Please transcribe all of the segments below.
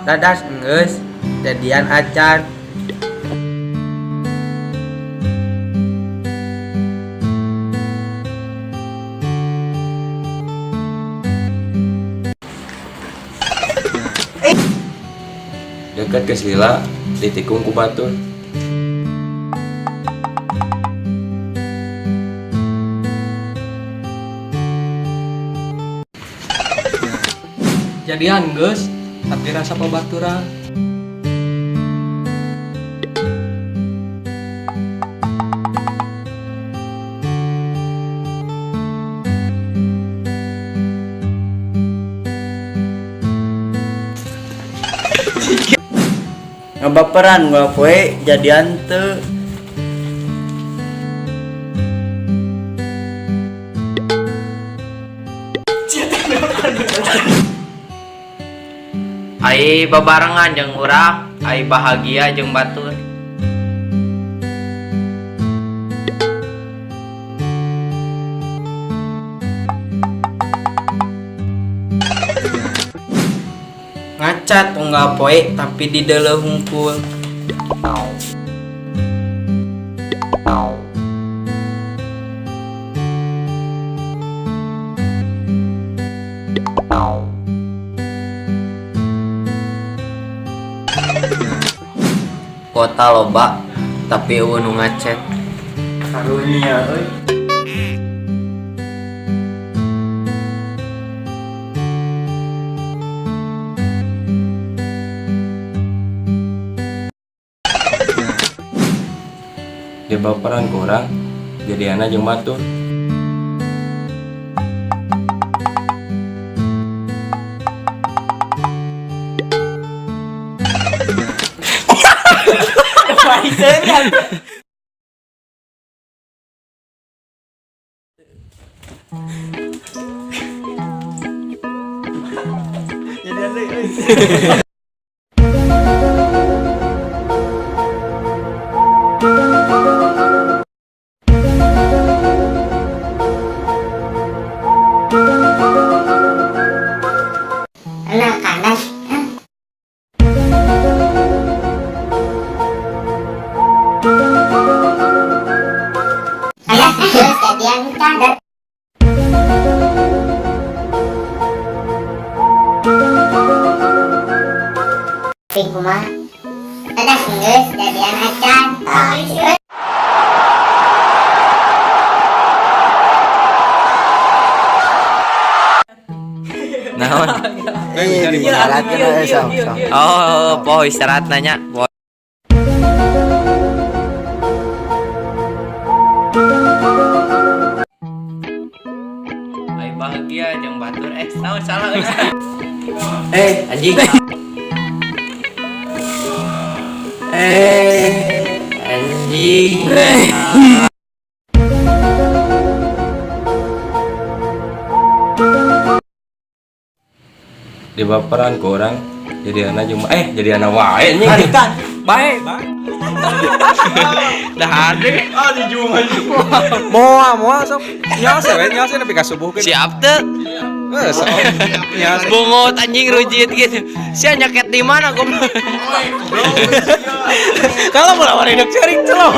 Dadas enggeus jadian acan. Deket geus lila ditikung ku batur. Jadian geus, tapi rasa pabaturan. Ngabaperan unggal poe jadian teu. Ai babarengan jeung urang, ai bahagia jeung batur. Ngacat unggal poe tapi dideuleu hungkul. Kuota loba tapi euweuh nu ngachat. Karunya euy. Dibaperan ku urang jadianna jeung batur. Jadian deui euy. Anak-anak. Alah, geus jadian can. Ping kumaha? Dadas geus jadian acan. Naon? Istirahatkeun we sok sok. Oh, poho istirahat nanya. Poho. Ai bahagia jeung batur naon salah euy. Anjing. Anjing. Dibaperan ku urang jadianna jeung jadianna wae anjing. Balikan. Bae, bae. Dah ada. Ah dijung anjing. Moal moal sok. Nyaos we, nyaos nepi ka subuh ge. Siap teu? Heuh, sok. Nyaos. Bungut anjing rujit gitu. Sia nyaket di mana goblok? Kalau mau lawan hidup cering celoh.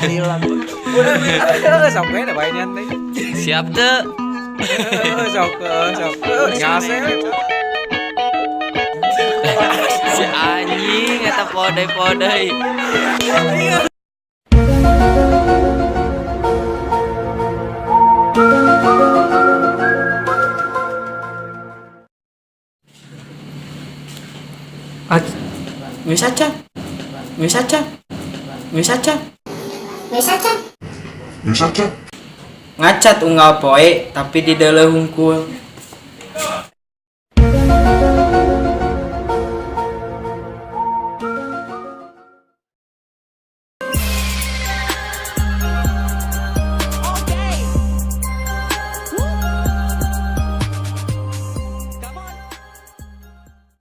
Heeh, sok we da bae nyantai. Siap teu? Heeh, sok sok. Nyaos we. Si anjing eta podai-podai. Geus acan. Geus acan. Geus acan. Geus acan. Ngacat unggal poe tapi dideuleu hungkul.